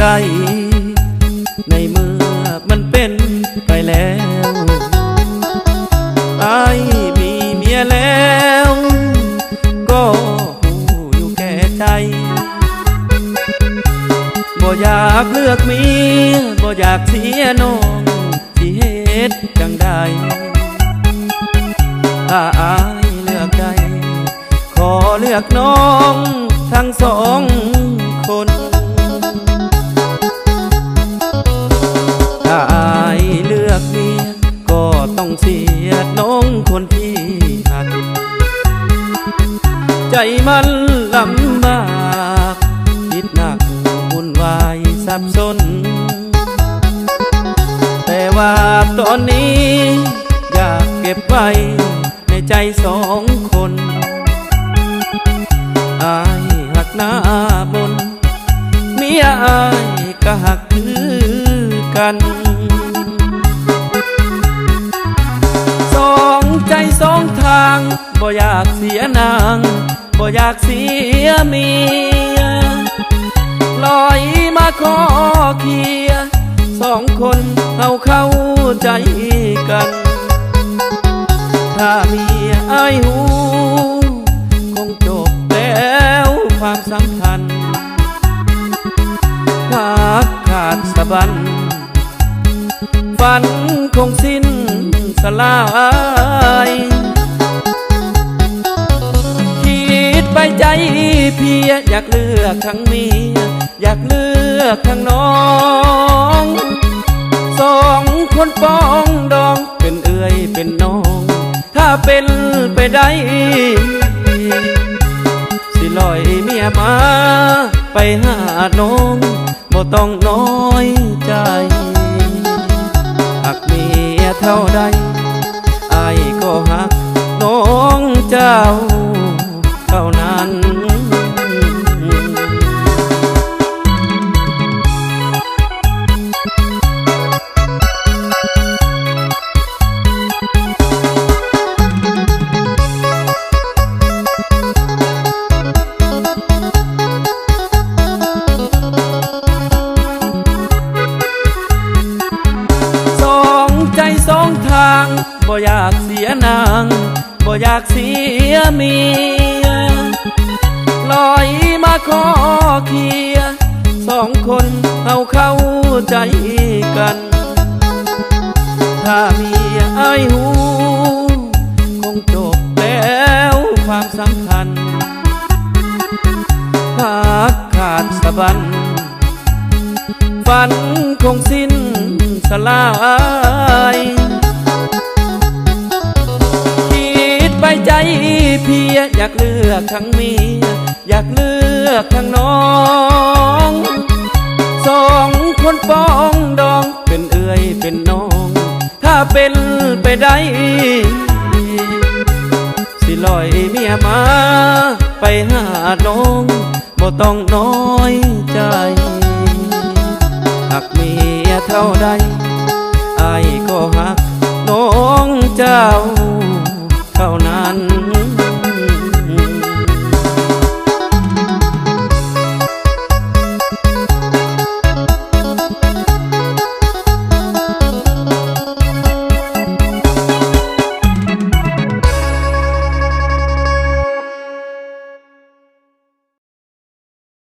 ໃນເມື່ອມັນເປັນໄປແລ້ວ ອ້າຍມີເມຍແລ້ວ ກໍຮູ້ຢູ່ແກ່ໃຈ ບໍ່ຢາກເລືອກເມຍ ບໍ່ຢາກເສຍນ້ອງ ຊິເຮັດຈັ່ງໃດ ຖ້າອ້າຍເລືອກໄດ້ ຂໍເລືອກນ້ອງທັງສອງຄົນ ຖ້າອ້າຍເລືອກເມຍ ກໍຕ້ອງເສຍນ້ອງຄົນທີ່ຮັກ ໃຈມັນລຳບາກ ຄິດໜັກວຸ່ນວາຍສັບສົນ ແຕ່ວ່າຕອນນີ້ຢາກເກັບໄວ້ໃນໃຈສອງຄົນ ອ້າຍຮັກໜ້າມົນ ເມຍອ້າຍກໍຮັກຄືກັນ ສອງໃຈສອງທາງ ບໍ່ຢາກເສຍນາງ ບໍ່ຢາກເສຍເມຍ ລອຍມາຂໍເຄຍ ສອງຄົນເຮົາເຂົ້າໃຈກັນ ຖ້າເມຍອ້າຍຮູ້ ຄົງຈົບແລ້ວຄວາມສຳພັນ ຮັກຂາດສະບັນ ຝັນຄົງສິ້ນສະຫຼາຍ ຄິດໄປໃຈເພຍ ຢາກເລືອກທັງເມຍ ຢາກເລືອກທັງນ້ອງ ສອງຄົນປອງດອງ ເປັນເອື້ອຍເປັນນ້ອງ ຖ້າເປັນໄປໄດ້ ຊິລອຍເມຍມາໄປຫານ້ອງ ບໍ່ຕ້ອງນ້ອຍໃຈ ຮັກເມຍເທົ່າໃດ ອ້າຍກໍຮັກນ້ອງເຈົ້າເທົ່ານັ້ນ. ສອງໃຈສອງທາງ ບໍ່ຢາກເສຍນາງ ບໍ່ຢາກເສຍເມຍ ລອຍມາຂໍເຄຍ ສອງຄົນເຮົາເຂົ້າໃຈກັນ ຖ້າເມຍອ້າຍຮູ້ ຄົງຈົບແລ້ວຄວາມສຳພັນ ຮັກຂາດສະບັນ ຝັນຄົງສິ້ນສະຫຼາຍ ຄິດໄປໃຈເພຍ ຢາກເລືອກທັງເມຍ ຢາກເລືອກທັງນ້ອງ ສອງຄົນປອງດອງ ເປັນເອື້ອຍເປັນນ້ອງ ຖ້າເປັນໄປໄດ້ ຊິລອຍເມຍມາໄປຫານ້ອງ ບໍ່ຕ້ອງນ້ອຍໃຈ ຮັກເມຍເທົ່າໃດ ອ້າຍກໍຮັກນ້ອງເຈົ້າເທົ່ານັ້ນ.